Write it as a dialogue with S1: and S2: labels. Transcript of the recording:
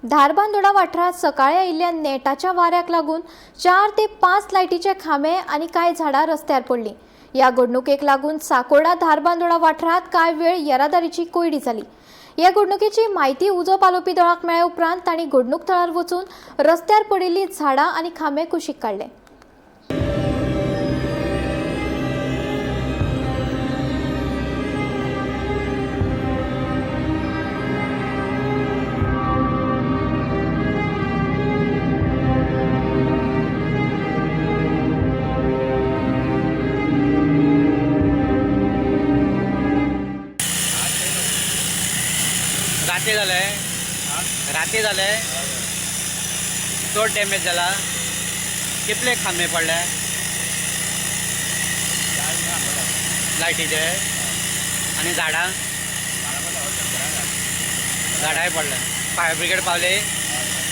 S1: धारबांदोडा वाठारांत सकाळी आयिल्ल्या नेटाच्या वाऱ्याक लागून 4 ते 5 लायटीचे खांबे आनी कांय झाडां रस्त्यार पडलीं. ह्या घडणुकेक लागून साकोर्डा धारबांदोडा वाठारांत कांय वेळ येरादारीची कोंयडी जाली. ह्या घडणुकेची म्हायती उजो पालोवपी दळाक मेळ्ळ्या उपरांत तांणी घडणूक थळार वचून रस्त्यार पडिल्लीं झाडां आनी खांबे कुशीक काडले.
S2: राती जाले, राती जाले, चड डॅमेज जाला. कितले खांबे पडले लायटीचे आनी झाडां? झाडांय पडले. फायर ब्रिगेड पावले?